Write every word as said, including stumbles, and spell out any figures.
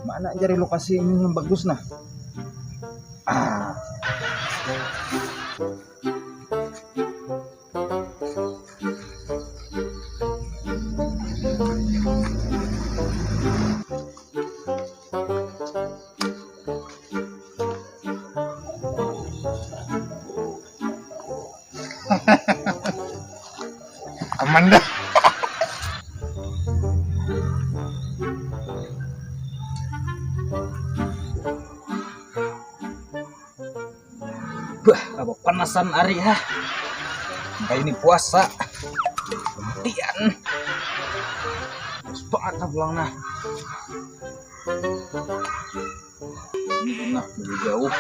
Mana cari lokasi ini yang bagus nah? Ah. Aman dah. Bah, apa panasan ari ha. Kayak ini puasa. Matian. Terus banget lah pulang nah. Ini enak lebih jauh.